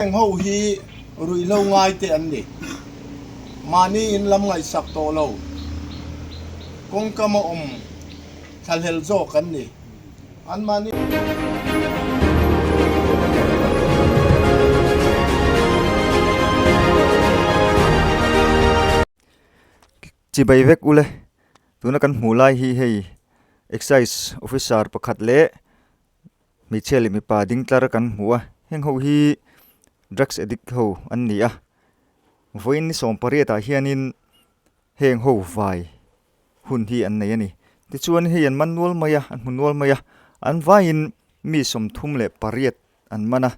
Heng ho hi ruihhlo ngai te an ni. Mahni in lam ngaihsak tawh lo. Kawngkam a awm thlahlel zawk an ni. An mahni. Chibai vek ule, tuna kan hmuh lai hi hei Excise officer pakhat leh Hmeichhia leh mipa ding tlar kan hmu a, heng ho hi drugs addict ho an ni a, vawiin ni 18 ah hianin heng ho vai hun hi an nei a ni. Tichuan hei an man nual mai a, an hmu nual mai a, an vaiin mi 38 an man a,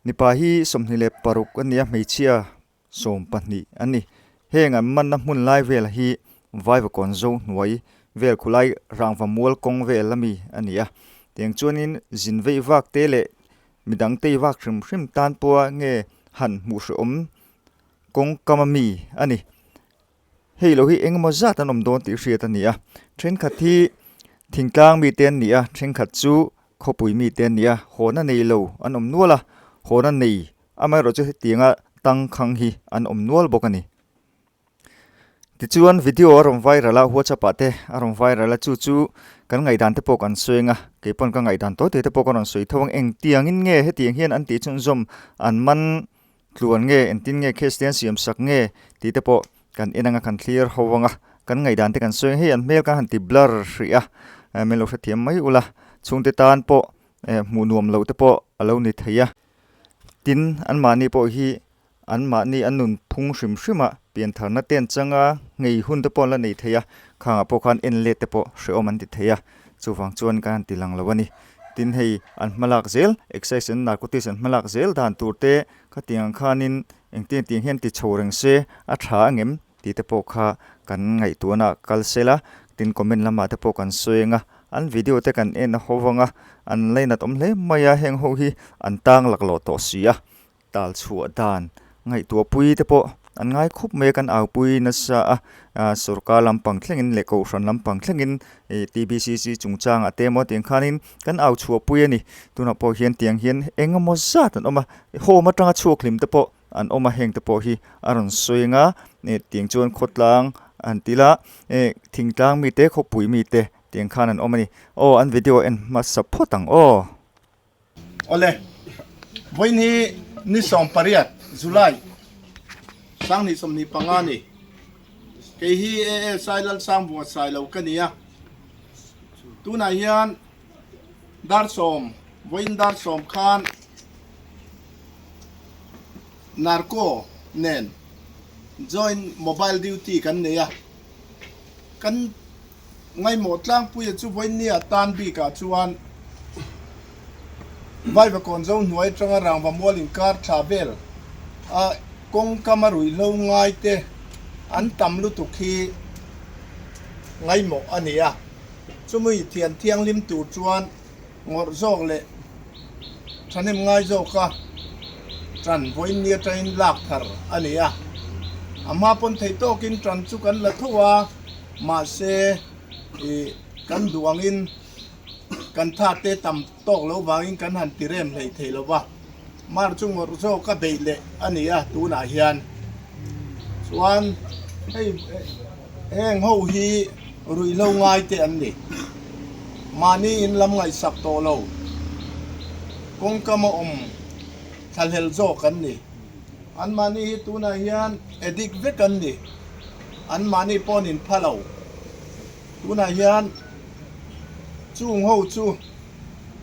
mipa hi 26 a ni a, hmeichhia 12 an ni. Heng an manna hmun lai vel hi Vaivakawn zo hnuai vel khulai rangva mual kawng vel ami a ni a. Tiang chuanin zin veih vak te leh midang tei vak hrim hrim tan pawha nge han hmuh hrehawm kawng kam ami a ni. Hei lo hi engemaw zat an awm dawn tih hriat a ni a. Thenkhat hi thingtlang mite an ni a, thenkhat chu khawpui mite an ni a. Hawna nei lo an awm nual a, hawna nei Amaherawh chu hetianga tangkhang hi an awm nual bawk a ni. Tichuan video a rawn viral a, WhatsApp ah te a rawn viral a, chu chu kan ngaihdan te pawh kan sawi ang a, kei pawn ka ngaihdan tawi tawi te pawh ka rawn sawi tho ang, engtiangin nge hetiang hian an tih chhunzawm an man tluan nge, engtin nge case te an siam sak nge tih te pawh kan en ang a, kan thlir ho ang a, kan ngaihdan te kan sawi ang, hei an hmel khan han ti blur hrih a, min lo hrethiam mai ula, chhungte tan pawh hmuh nuam lo te pawh a lo ni thei a. Tin, anmahni pawh hi anmahni an nun phung hrim hrim a, piantharna te an chang a, nghei hun te pawh an la nei thei a, khangah pawh khan en let te pawh hrehawm an ti thei a, chuvang chuan kan han ti lang lo a ni. Tin, hei an hmalak zel, Excise and Narcotics an hmalak zel dan tur te khatiang ang khanin engtin engtiang hian ti chho reng se a tha angem tih te pawh kha kan ngaihtuahna ah kal sel a, tin comment lamah te pawh kan sawi ang a, an video te kan en a ho vang a, an lainat awm hle mai a, heng ho hi an tang laklawh tawh si a, tal chhuah dan ngaihtuah pui te pawh an ngai khup mai a, kan au pui nasa a, sorkar lampang thlengin leh kohhran lampang thlengin ih TBCC chungchangah te emaw tiang khanin kan au chhuah pui a ni, tunah pawh hian tiang hian eng emaw zat an awm a, home atanga chhuak hlim te pawh. An awm a heng te pawh hi a rawn sawi ang a eh tiang chuan khawtlang an ti la eh thingtlang mite khawpui mite tiang khan an awm a ni aw an video en hmasa phawt ang aw. Awle, vawiin hi ni 18 July 2025 ni. Kei hi ASI Lalsangbuanga Sailo ka ni a. Tunah hian Dar sawm, vawiin dar sawm khan Narco nen joint mobile duty kan nei a, kan ngaihmawh tlangpuia chu vawiin nia tan bikah chuan Vaivakawn zo hnuai atanga rangva mual inkar thla vel a kawngkam a ruihhlo ngai te an tam lutuk hi ngaihmawh a ni a. Chumi thian thianghlim tur chuan ngawrh zawk leh thahnem ngai zawka tan vawiin ni atangin lak thar a ni a. A hma pawn theih tawkin tan chu kan la tho a, mahse ih kan duh angin kan thate tam tawk lo vangin kan han ti rem hlei thei lo va. Mar chu ngawrh zawka beih leh a ni a tunah hian chuan hei Heng ho hi ruihhlo ngai te an ni. Mahni in lam ngaihsak tawh lo. Kawngkam a awm thlahlel zawk an ni. An mahni hi tunah hian addict vek an ni. An mahni pawh an inpha lo. Tunah hian chung ho chu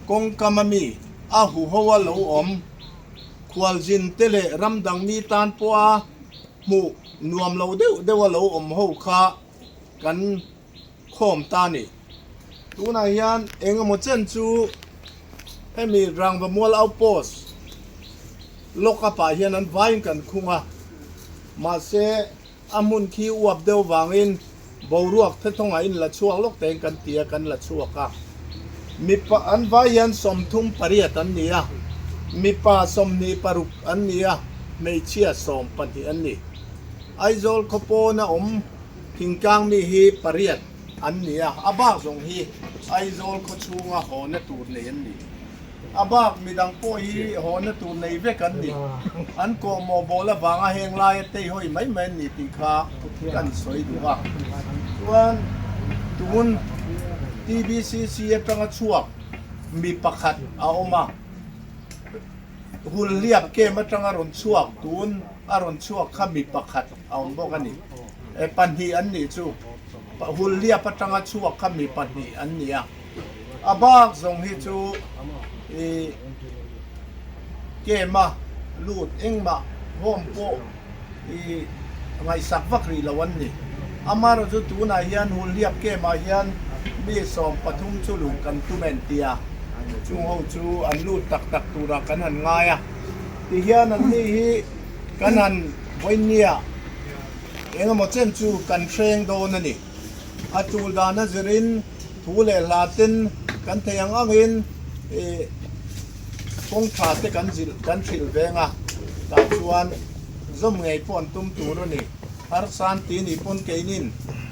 kawngkam a mi a huho a lo awm khualzin te leh ramdang mi tan pawha Hmuh nuam lo deuh deuh a lo awm ho kha kan khawm ta ni. Tunah hian eng emaw chen chu hemi Rangva Mual Outpost lock up ah hian an vaiin kan khung a, mahse a hmun khi uap deuh vangin boruak thethawngah in la chhuak lawk tein kan ti a, kan la chhuak a. Mipa an vai hian 38 an ni a, mipa 26 an ni a, hmeichhia 12 an ni. Aizawl khawpawna awm thingtlang mi hi pariat an ni a, a bak zawng hi Aizawl khaw chhunga hawna tur nei an ni. A bak midang pawh hi hawna tur nei vek an ni. An kawhmawh bawl avanga heng laia teihawi mai mai an ni tih kha kan sawi duh a. Chuan tun TBCC atanga chhuak mi pakhat a awm a, Hulhliap camp atanga rawn chhuak tun a rawn chhuak kha mi pakhat a awm bawk a ni. Pahnih an nih chu Hulhliap atanga chhuak kha mi pahnih an ni a. A bak zawng hi chu i camp a lut engmah home pawh i ngaihsak vak rih lo an ni. Amaherawhchu chu tunah hian Hulhliap camp ah hian mi 13 chu luh kan tum en tia chung ho chu an lut tak tak turah kan han ngai a. Tihian an ni hi kan han vawinia engemaw chen chu kan hreng dawn a ni. A tul dan a zirin thu leh hla ten kan thei ang angin ih kawng tha te kan zilh kan hrilh veng a, tah chuan zawm ngei pawh an tum tur a ni. Harsan ti nih pawn keinin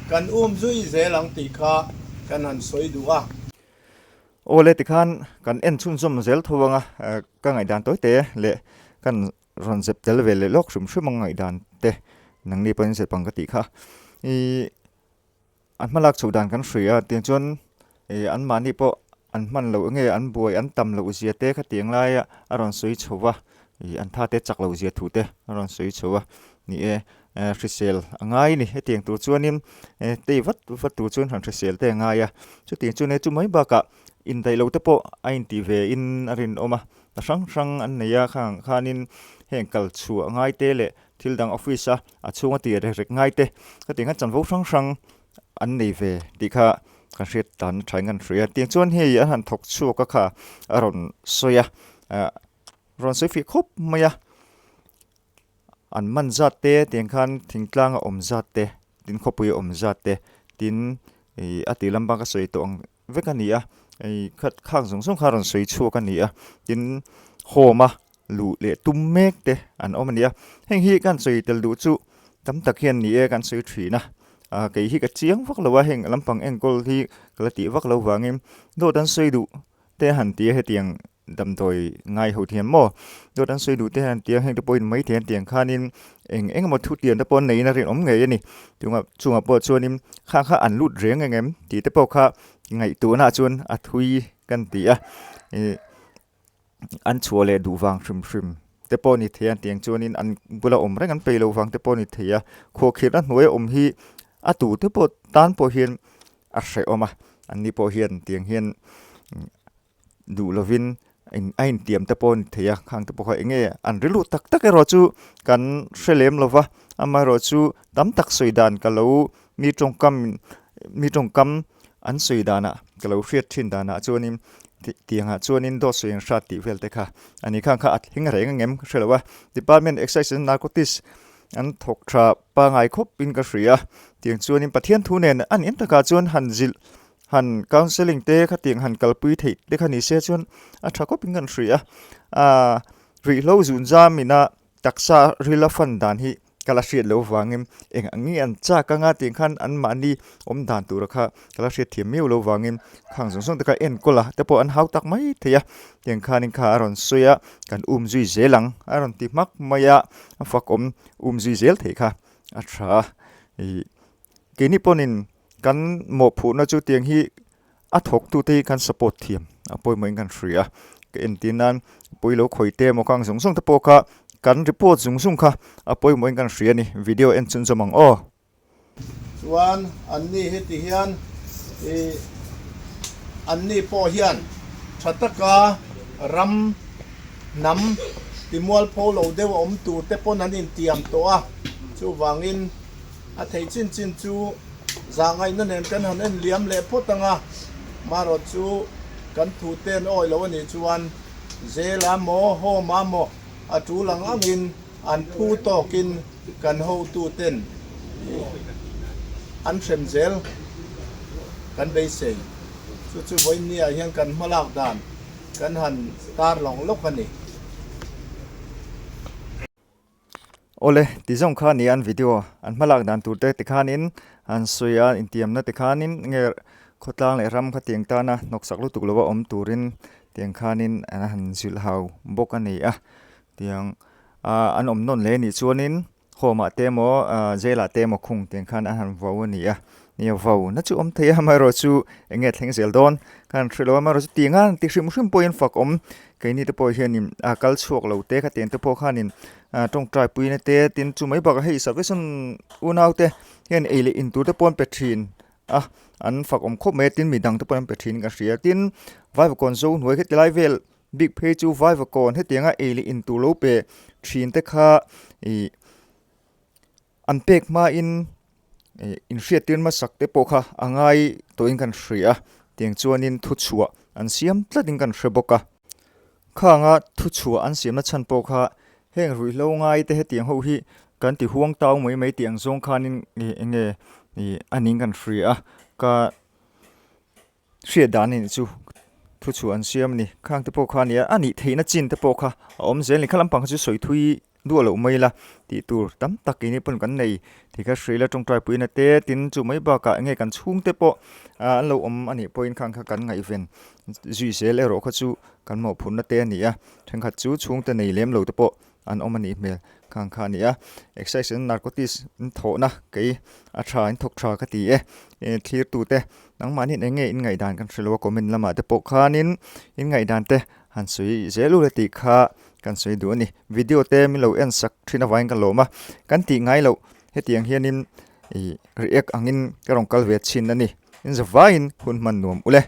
kan um zui zel ang tih kha kan han sawi duh a. Aw le tikhan kan en chhunzawm zel tho anga ka ngaihdan tawi te leh kan rawn zep tel ve leh lawk hrim hrim ang ngaihdan te nangni pawhin zep ang ka tih kha. Ih an hmalak chhoh dan kan hria a tiang chuan ih anmahni pawh an hman loh nge an buai an tam loh zia te khatiang laia a rawn sawi chho va ih an tha te chak loh zia thu te a rawn sawi chho a ni e hrisel a ngai a ni hetiang tur chuanin tei vat vat tur chuan han hrisel te a ngai a chutiang chuan chu mai bakah indaih loh te pawh a intih ve in a rinawm a. Hna hrang hrang an nei a, khang khanin heng kal chhuah ngai te leh thil dang office a a chhunga tih rek rek ngai te khatiang khan chanvo hrang hrang an nei ve tih kha kan hriat dan tha in kan hria a. Tiang chuan hei an han thawk chhuak a kha a rawn sawi a, ah rawn sawi fih khawp mai a, an man zat te tiang khan thingtlang a awm zat te tin khawpui a awm zat te tin ih a tih lampang ka sawi tawh ang. vek a ni a, hei khat khang zawng zawng kha a rawn sawi chhuak a ni a, tin home a luh leh tum mek te an awm a ni a, heng hi kan sawi tel duh chu tam tak hian ni e kan sawi thin a, ah kei hi ka chiang vak lo a heng lampang enkawl hi ka la tih vak lo vangin dawt an sawi duh te han ti a hetiang Damdawi ngai ho thiam maw? Dawt an sawi duh te hian tiang heng te pawhin mai thei an tiang khanin eng eng emaw thu tian te pawh an neiin a rinawm ngei a ni. Tunga chungah pawh chuanin kha kha an lut reng eng em tih te pawh kha ngaihtuahnaah chuan a thui kan ti a. Ih an chhuah leh duh vang hrim hrim te pawh a ni thei a tiang chuanin an bula awm reng an peih loh vang te pawh a ni thei a. Khuahkhirhna hnuaia awm hi a tu te pawh tan pawh hian a hrehawm a, anni pawh hian tiang hian. duh lovin a intiam te pawh a ni thei a, khang te pawh kha eng nge an rilru tak tak erawh chu kan hre lem lo va, amaherawh chu tam tak sawi dan ka lo mi tawngkam mi tawngkam an sawi danah ka lo hriat thin danah chuanin tiangah chuanin dawt sawi an hrat tih vel te kha a ni khang kha a thleng reng ang em ka hre lo a, department excise and narcotics an thawk tha pangai khawp in ka hria tiang chuanin Pathian thu nen a ni em takah chuan han zilh Han counselling te khatiang han kalpui theih te kha ni se chuan a tha khawpin kan hria a, aaa ruihhlo zun zam ina taksa ril a fan dan hi ka la hriat loh vangin eng ang nge an chak anga tih khan an mahni awm dan tura kha ka la hriat thiam miau loh vangin khang zawng zawng te kha enkawl a te pawh an hau tak mai thei a, tiang khanin kha a rawn sawi a kan um zui zel ang a rawn ti hmak mai a, a fak awm um zui zel theih kha a tha a, ih keini pawhin Kan mawhphurhna chu tiang hi a thawktute hi kan support thiam a pawimawhin kan hria a, ka entir nan pawi lo khawi te emaw kang zawng zawng te pawh kha kan report zung zung kha a pawimawhin kan hria a ni, video en chhunzawm ang aw. Chuan anni heti hian ih anni pawh hian tha taka ram hnam timualpho lo deuh a awm tur te pawn an intiam tawh a, chuvangin A theih chin chin chu zahngaihna nen kan han en liam leh phawt ang a, marawt chu kan thute an awi lo a nih chuan Zela maw, Home-a maw a tul ang angin an phu tawkin kan hotuten an hrem zel kan beisei. Chu chu vawiinniah hian kan hmalak dan kan han tar lawng lawk a ni. Awle, ti zawng kha nia an video an hmalak dan tur te tikhanin an sawi a, intiamna tikhanin nge khawtlang leh ram khatiang tana hnawksak lutuk lova awm turin. Tiang khanin an han zilh hau bawk a ni a. Tiang ah an awm nawn leh anih chuanin home ah te emaw jail ah te emaw khung tiang khan an han vau a ni a. Nia vau na chu awm thei a amaherawh chu eng nge thleng zel dawn kha an hre lo a amaherawh chu tiang a ti hrim hrim pawhin fak awm keini te pawh hianin a kal chhuak lo te khatiang te pawh khanin tawngtai puina te tin chu mai bakah hei salvation unau te hian ei leh in tur te pawh an pe thin a an fak awm khawp mai a tin midang te pawh an pe thin ka hria tin vaivakawn zo hnuai kheti lai vel bik phei chu vaivakawn hetianga ei leh in tur lo pe thin te kha ih An pek hmain inhriattir hmasak te pawh kha a ngai tawhin kan hria a, tiang chuanin thuchhuah an siam tlatin kan hre bawk a. Khanga thuchhuah an siamna chhan pawh kha heng ruihhlo ngai te hetiang ho hi kan ti huang tau mai mai tih ang zawng khanin eng nge a ning kan hria a, ka Hriat dan a nih chu thu chhuah an siam a ni. Khang te pawh kha a nia, a nih theihna chin te pawh kha a awm zel a ni. Kha lampang kha chu sawi thui duah loh mai la tih tur tam tak keini pawn kan nei tih kha hria ila tawngtai puiin a te tin chu mai bakah enge kan chhungte pawh an lo awm a nih pawhin khang kha kan ngaihven zui zel erawh kha chu kan mawhphurhna te a ni a. Thenkhat chu chhungte nei lem lo te pawh an awm a nih hmel khang kha a ni a excise and narcotics in thawhna kei a tha in thawk tha ka ti e thlir tu te nangmahni eng nge in ngaihdan kan hre lo a comment lamah te pawh khanin in ngaihdan te han sawi zel ula tih kha kan sawi duh a ni video te min lo en sak thin avangin ka lawm a kan tih ngai loh hetiang hianin ih react angin ka rawn kal ve thin a ni in zavaiin hun hman nuam ule.